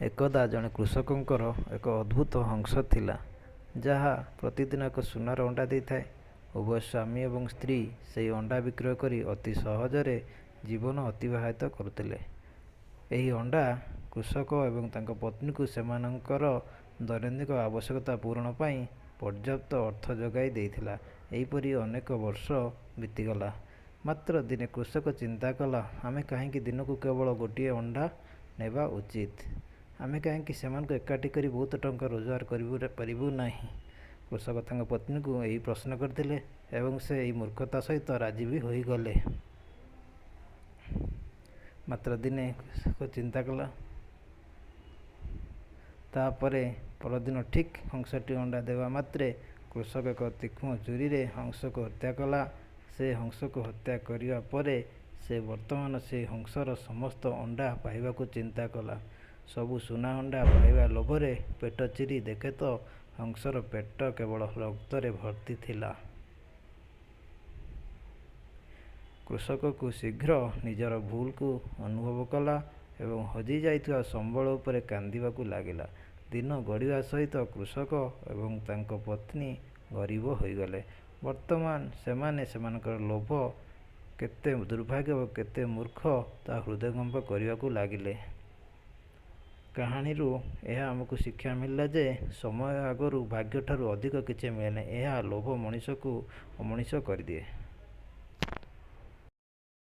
ଏକଦା ଜଣେ କୃଷକଙ୍କର ଏକ ଅଦ୍ଭୁତ ହଂସ ଥିଲା, ଯାହା ପ୍ରତିଦିନ ଏକ ସୁନାର ଅଣ୍ଡା ଦେଇଥାଏ। ଉଭୟ ସ୍ୱାମୀ ଏବଂ ସ୍ତ୍ରୀ ସେହି ଅଣ୍ଡା ବିକ୍ରୟ କରି ଅତି ସହଜରେ ଜୀବନ ଅତିବାହିତ କରୁଥିଲେ। ଏହି ଅଣ୍ଡା କୃଷକ ଏବଂ ତାଙ୍କ ପତ୍ନୀଙ୍କୁ ସେମାନଙ୍କର ଦୈନନ୍ଦିନ ଆବଶ୍ୟକତା ପୂରଣ ପାଇଁ ପର୍ଯ୍ୟାପ୍ତ ଅର୍ଥ ଯୋଗାଇ ଦେଇଥିଲା। ଏହିପରି ଅନେକ ବର୍ଷ ବିତିଗଲା। ମାତ୍ର ଦିନେ କୃଷକ ଚିନ୍ତା କଲା, ଆମେ କାହିଁକି ଦିନକୁ କେବଳ ଗୋଟିଏ ଅଣ୍ଡା ନେବା ଉଚିତ? ଆମେ କାହିଁକି ସେମାନଙ୍କୁ ଏକାଠି କରି ବହୁତ ଟଙ୍କା ରୋଜଗାର କରିପାରିବୁ ନାହିଁ? କୃଷକ ତାଙ୍କ ପତ୍ନୀଙ୍କୁ ଏହି ପ୍ରଶ୍ନ କରିଥିଲେ ଏବଂ ସେ ଏହି ମୂର୍ଖତା ସହିତ ରାଜି ବି ହୋଇଗଲେ। ମାତ୍ର ଦିନେ କୃଷକ ଚିନ୍ତା କଲା। ତା'ପରେ ପରଦିନ ଠିକ୍ ହଂସଟି ଅଣ୍ଡା ଦେବା ମାତ୍ରେ କୃଷକ ଏକ ତୀକ୍ଷ୍ଣ ଛୁରୀରେ ହଂସକୁ ହତ୍ୟା କଲା। ସେ ହଂସକୁ ହତ୍ୟା କରିବା ପରେ ସେ ବର୍ତ୍ତମାନ ସେହି ହଂସର ସମସ୍ତ ଅଣ୍ଡା ପାଇବାକୁ ଚିନ୍ତା କଲା। ସବୁ ସୁନା ଅଣ୍ଡା ପାଇବା ଲୋଭରେ ପେଟ ଚିରି ଦେଖେ ତ ହଂସର ପେଟ କେବଳ ରକ୍ତରେ ଭର୍ତ୍ତି ଥିଲା। କୃଷକକୁ ଶୀଘ୍ର ନିଜର ଭୁଲକୁ ଅନୁଭବ କଲା ଏବଂ ହଜିଯାଇଥିବା ସମ୍ବଳ ଉପରେ କାନ୍ଦିବାକୁ ଲାଗିଲା। ଦିନ ଗଡ଼ିବା ସହିତ କୃଷକ ଏବଂ ତାଙ୍କ ପତ୍ନୀ ଗରିବ ହୋଇଗଲେ। ବର୍ତ୍ତମାନ ସେମାନେ ସେମାନଙ୍କର ଲୋଭ କେତେ ଦୁର୍ଭାଗ୍ୟ ଏବଂ କେତେ ମୂର୍ଖ ତାହା ହୃଦୟଙ୍ଗମ କରିବାକୁ ଲାଗିଲେ। କାହାଣୀରୁ ଏହା ଆମକୁ ଶିକ୍ଷା ମିଳିଲା ଯେ ସମୟ ଆଗରୁ ଭାଗ୍ୟଠାରୁ ଅଧିକ କିଛି ମିଳେ ନାହିଁ। ଏହା ଲୋଭ ମଣିଷକୁ ଅମଣିଷ କରିଦିଏ।